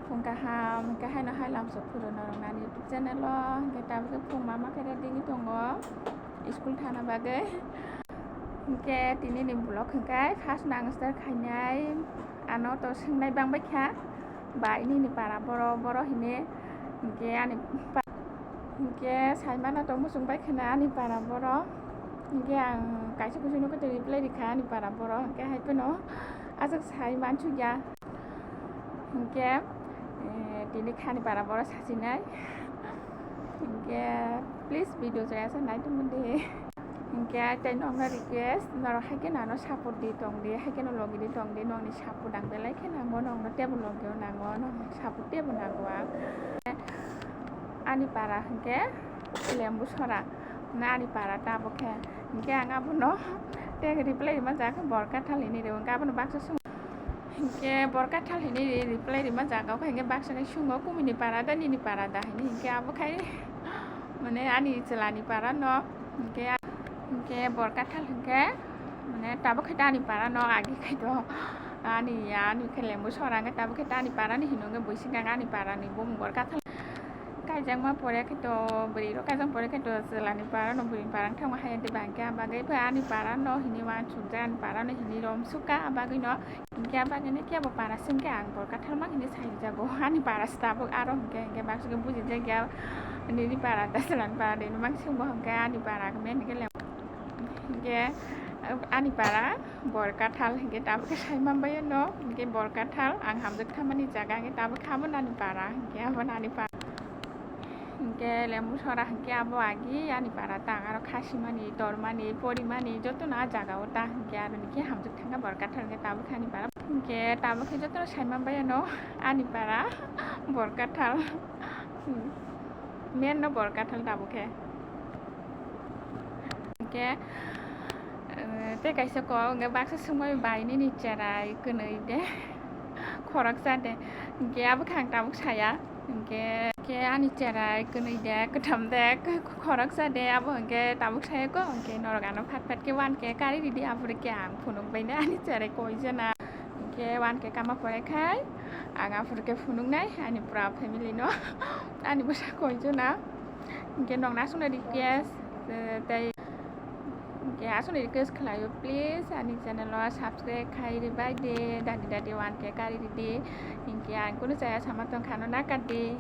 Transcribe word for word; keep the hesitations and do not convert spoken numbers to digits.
Phung kaham, hwnkhe haino hai lamsok phuru norok nani YouTube channel o, hwnkhe tabukhe phung mama khe ready wngwi tongo school thana bagwi. Hwnkhe tinini vlog hwnkhe first nang start khainai, ano to swngnai bangbai kha, ba nini para boro, boro hini, hwnkhe ani pa-, hwnkhe saimano to muchung bai khana ani para boro, hwnkhe ang kaisa kusu nukhe to reply rikha ani para boro, hwnkhe hai phano aswk sai mansukya. Hwnkhe, eh, tini khani para boro sachinai. Hwnkhe, please video jaya sa nai tongmani. Hwnkhe, tei nokno request, norok hai kheno ano support di tong di, hai kheno logi di tong di, nokni support ang belai khe nango, nokno teibo logi o nango, nokni support teibo nango ang. Ani para hwnkhe Lembu Sora, na ani para tabuk khe. Hwnkhe ang abono tei reply rima jak, Borkathal hinwi rw, hwnkhe abono baksa sung. Hwnkhe Borkathal hinwi reply rima jaga o khe hwnkhe baksa khe sungo, "Kumini para da, nini para da?" hinwi. Hwnkhe abo khai mane ani chwlani para no. Hwnkhe, hwnkhe Borkathal hwnkhe mane tabuk khai ta ani para no agi khai to ani ya ani khe Lembu Sora hwnkhe tabuk khai ta ani para ni hino hwnkhe buising kha ani para ni bumung Borkathal. Kaijakma pore khe to, bwrwi rok kaijak pore khe to, chwla ni para no bwrwi ni para wng thangma hai de, bang khe a bagwi bo ani para no hini uansuk jak, ani para no hini romsuk kha, a bagwi no hwnkhe a bagwi no kebo para se wngkhe ang Borkathal ma hini sai jago, ani para se tabuk aro hwnkhe, hwnkhe baksa khe buji jak ya nini para da chwla ni para de, hini ma se wngbo hwnkhe ani para khe men hwnkhe le. Hwnkhe ani para Borkathal hwnkhe tabuk khe sai manbai no, hwnkhe Borkathal ang hamjak thamani jaga hwnkhe tabuk khe abo nani para, hwnkhe abo nani para. Hwnkhe Lembu Sora hwnkhe abo agi ani para ta ang aro khasimani, tormani, porimani jotono a jaga o ta, hwnkhe aro ni khe hamjak thangkha Borkathal hwnkhe tabuk khe ani para. Hwnkhe tabuk khe jotono sai manbai no ani para Borkathal. Men no Borkathal tabuk khe. Hwnkhe, eh, tei kaisa kok hwnkhe baksa swngmani bai nini cherai kwnwi de, khoroksa de. Hwnkhe abo khe ang tabuk saya. Hwnkhe, hwnkhe ani cherai kwnwi de, kwtham de, khoroksa de, abo hwnkhe tabuk saya kho. Hwnkhe norok ano phat phat khe uankhe kari ridi, aphuru khe ang phunuk bai na ani cherai koi jana. Hwnkhe uankhe kama pore khai ang aphuru khe phunuknai ani pura family no, ani bwsa koi jana. Hwnkhe nokno aswkno request, eh, tei hwnkhe aswkno request khlaio, please ani channel o subscribe khai ribai de, dadi dadi uankhe kari ridi. Hwnkhe ang kunu chaya sama tongkha no nakar di.